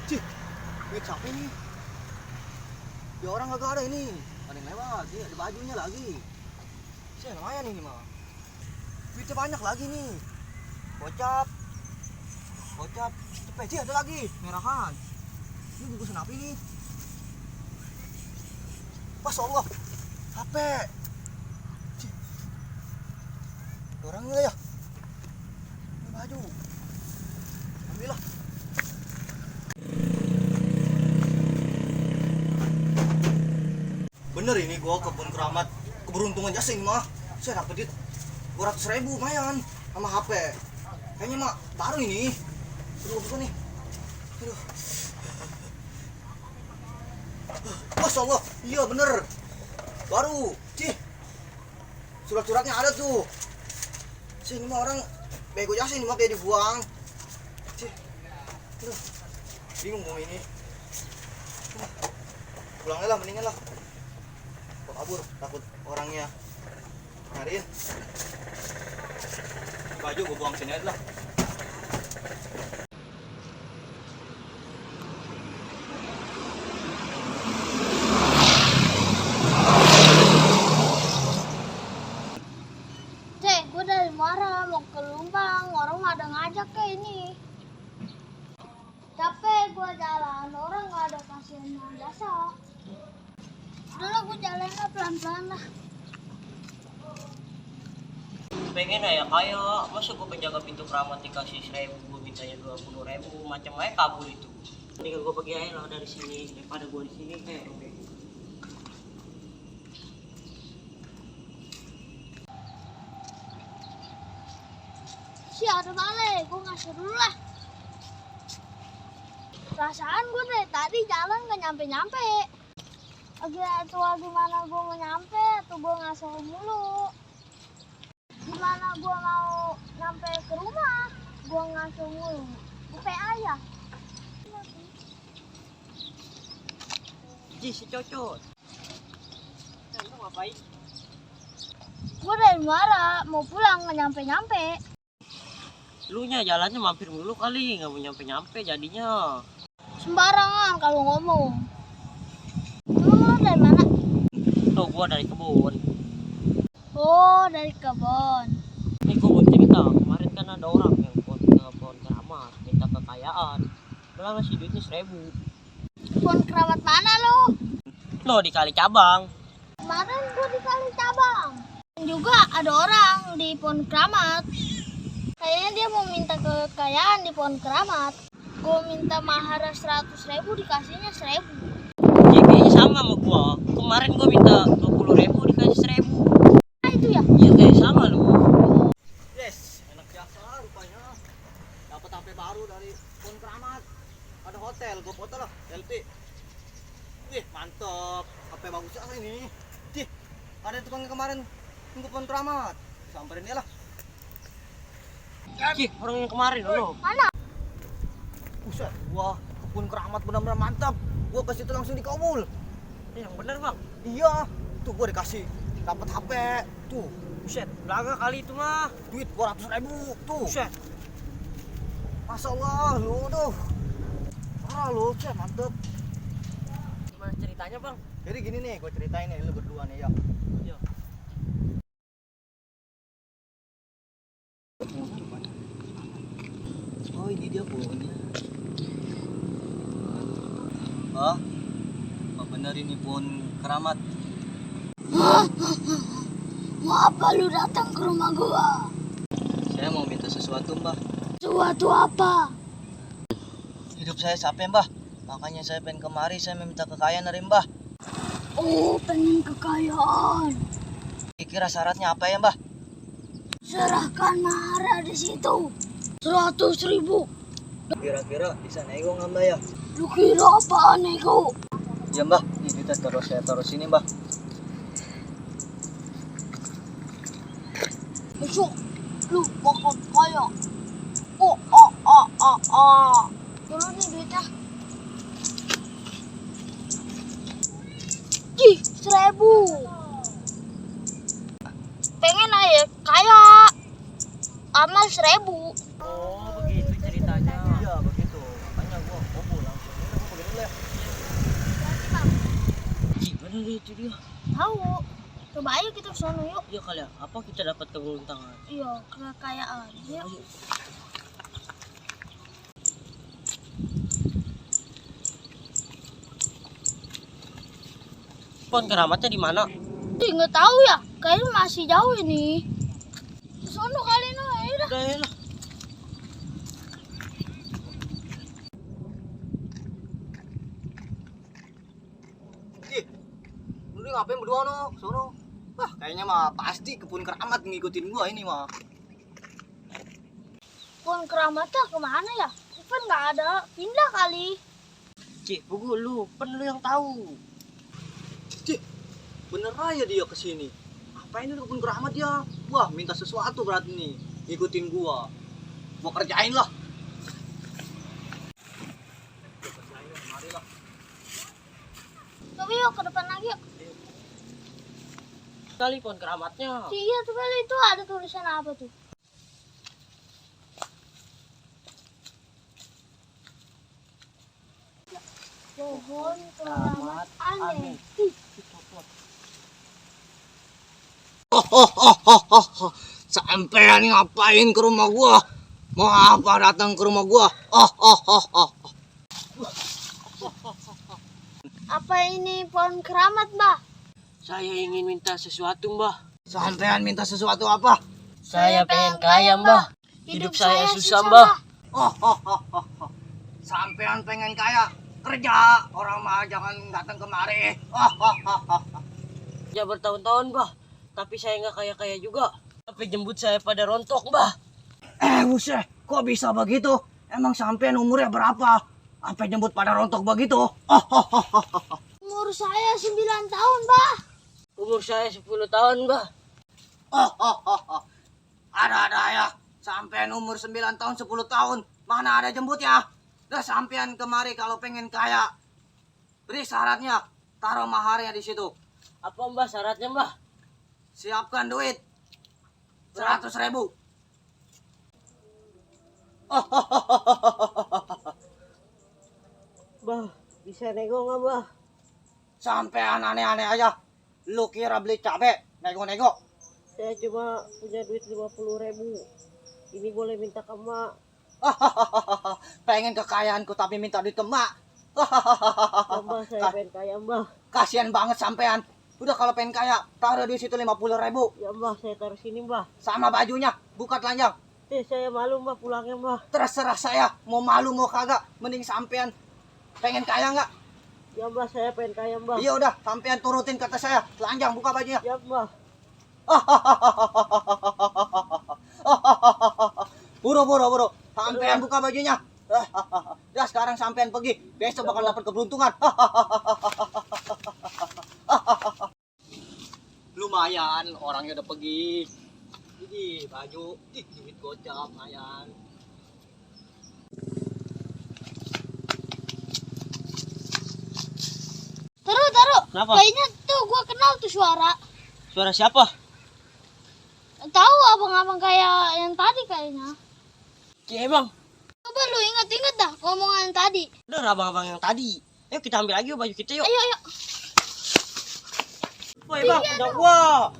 Cih, duit siapa ini? Ya orang kagak ada ini. Ada yang lewat, ini ada bajunya lagi. Cih, lumayan ini mah. Duitnya banyak lagi nih. Gocap. Cepet, Cih, ada lagi. Merahan. Ini bungkusan apa ini? Masya Allah. HP. Cih. Orangnya ya. Ini baju. Ambillah. Bener ini gua kebun keramat, keberuntungan jasa ini mah. Saya dapet duit 200.000 lumayan sama HP. Kayaknya mah baru ini. Aduh, bukan nih. Aduh. Masya Allah, iya bener. Baru, Cih. Surat-suratnya ada tuh. Cih, ini mah orang bego jasa ini mah kayak dibuang. Cih. Aduh. Bingung mau ini. Pulangnya lah, mendingan lah. Kabur, takut orangnya nyariin. Baju gue buang sini aja lah. Cek, gue dari Muara mau ke Lumbang, orang ada ngajak ke ini. Capek gue jalan, orang nggak ada kasihan jasa. Udah gue jalannya pelan-pelan lah. Pengen ya kayak masa gue penjaga pintu keramat dikasih 1.000, gue mintanya 20.000, macam aja kabur itu. Mending gue pergi aja lah dari sini daripada gue di sini kayak bego. Si ada balik, gue ngasih dulu lah. Perasaan gue dari tadi jalan gak nyampe-nyampe. Lagi gimana gue mau nyampe atau gue ngasih mulu. Gimana gue mau nyampe ke rumah, gue ngasih mulu. Gue PA ya. Ji si cocot. Lu ngapain? Gue dari Muara mau pulang gak nyampe-nyampe. Lu nya jalannya mampir mulu kali, nggak mau nyampe-nyampe jadinya. Sembarangan kalau ngomong. Emang lu dari mana? Tuh gua dari kebun. Oh, dari kebun. Ini gua mau cerita, kemarin kan ada orang yang pohon keramat, minta kekayaan. Bilang ngasih duitnya 1.000. Pohon keramat mana lu? Lo di Kali Cabang. Kemarin gue di Kali Cabang. Dan juga ada orang di pohon keramat. Kayaknya dia mau minta kekayaan di pohon keramat. Gue minta mahar 100.000, dikasihnya 1.000. Ya kayaknya sama sama gua. Kemarin gua minta 20.000 dikasih 1.000. Nah itu ya? Iya kayak sama lu. Yes, enak jasa rupanya. Dapat HP baru dari pohon keramat. Ada hotel, gue foto lah, selfie. Wih, mantep. HP bagus jasa ini. Cih, ada tukangnya kemarin tunggu pohon keramat. Samperin dia lah. Cih, orang yang kemarin lo. Mana? Buset, wah, kebun keramat benar-benar mantap. Gua ke situ langsung dikabul. Yang bener bang. Iya, tuh gua dikasih dapat HP. Tuh, Buset, belaga kali itu mah. duit 200.000 tuh. Buset. Masya Allah, lu tuh. Parah lu, cek mantep. Gimana ceritanya bang? Jadi gini nih, gua ceritain nih lu berdua nih ya. Iya. Oh, ini dia pohonnya. Hah? Apa bener ini pohon keramat? Mau apa lu datang ke rumah gua? Saya mau minta sesuatu, Mbah. Suatu apa? Hidup saya capek, Mbah. Makanya saya pengen kemari, saya meminta kekayaan dari Mbah. Oh, pengen kekayaan. Kira syaratnya apa ya, Mbah? Serahkan mahar di situ. 100.000. Kira-kira bisa nego nggak, Mbah ya? Lu kira apaan nego? Ya, Mbah. Ini duitnya saya taruh sini, Mbah. Besok lu bakal kaya. Oh. Dulu nih duitnya. Ih, 1.000. Pengen aja kaya. Amal 1.000. Oh begitu ceritanya. Iya, begitu. Makanya gua bobo langsung. itu dia. Tahu. Coba ayo kita ke sana yuk. Iya kali ya. Apa kita dapat keberuntungan? Iya, kekayaan. Ya. Ayo. Pohon keramatnya di mana? Ih, nggak tahu ya. Kayaknya masih jauh ini. Ke sana kali no. Ya udah. Udah ya lah. Ih, lu nih ngapain berdua no? Sono. Wah, kayaknya mah pasti kebun keramat ngikutin gua ini mah. Pohon keramatnya kemana ya? Kan nggak ada. Pindah kali. Cik, buku lu, pen lu yang tahu. Cih, bener aja dia kesini. Apa ini kebun keramat dia? Wah, minta sesuatu berarti nih. Ngikutin gua. Gua kerjain lah. Gua kerjain lah, mari lah. Coba yuk ke depan lagi yuk. Kali pohon keramatnya. Iya tuh kali itu ada tulisan apa tuh? Pohon keramat aneh. Ih, Sampean ngapain ke rumah gua? Mau apa datang ke rumah gua? apa ini pohon keramat, Mbah? Saya ingin minta sesuatu, Mbah. Sampean minta sesuatu apa? Saya pengen kaya, Mbah. Hidup saya susah, Mbah. Sampean pengen kaya? Kerja, orang mah jangan datang kemari. Ya bertahun-tahun, Mbah. Tapi saya nggak kaya-kaya juga. Tapi jembut saya pada rontok, Mbah. Buset, kok bisa begitu? Emang sampean umurnya berapa? Sampai jemput pada rontok begitu? Umur saya 9 tahun, Mbah. Umur saya 10 tahun, Mbah. Ada ya. Sampean umur 9 tahun, 10 tahun. Mana ada jemputnya? Dah sampean kemari kalau pengen kaya. Beri syaratnya. Taruh maharnya di situ. Apa, Mbah, syaratnya, Mbah? Siapkan duit. 100.000. Mbah, bisa nego nggak, Mbah? Sampean aneh-aneh aja. Lu kira beli cabe, nego-nego. Saya cuma punya duit 50.000. Ini boleh minta ke Mak. Pengen kekayaanku tapi minta duit ke mak. Ya, Mbah, saya pengen kaya, Mbah. Kasian banget sampean. Udah kalau pengen kaya, taruh di situ 50.000. Ya, Mbah, saya taruh sini, Mbah. Sama bajunya, buka telanjang. Saya malu, Mbah, pulangnya, Mbah. Terserah saya, mau malu mau kagak. Mending sampean pengen kaya nggak? Ya, Mbah, saya pengen kaya, Mbah. Iya udah, sampean turutin kata saya. Telanjang, buka bajunya. Ya, Mbah. Buru. Sampean buka bajunya. Dah sekarang sampean pergi. Besok bakal dapat keberuntungan. Lumayan, orangnya udah pergi. Ini baju, duit gocap, lumayan. Taruh. Kenapa? Kayaknya tuh gua kenal tuh suara. Suara siapa? Tahu abang-abang kayak yang tadi kayaknya. Cie, Bang. Coba lu ingat-ingat dah ngomongan tadi. Udah, abang-abang yang tadi. Ayo kita ambil lagi yuk baju kita yuk. Ayo. Woi, Bang, udah gua.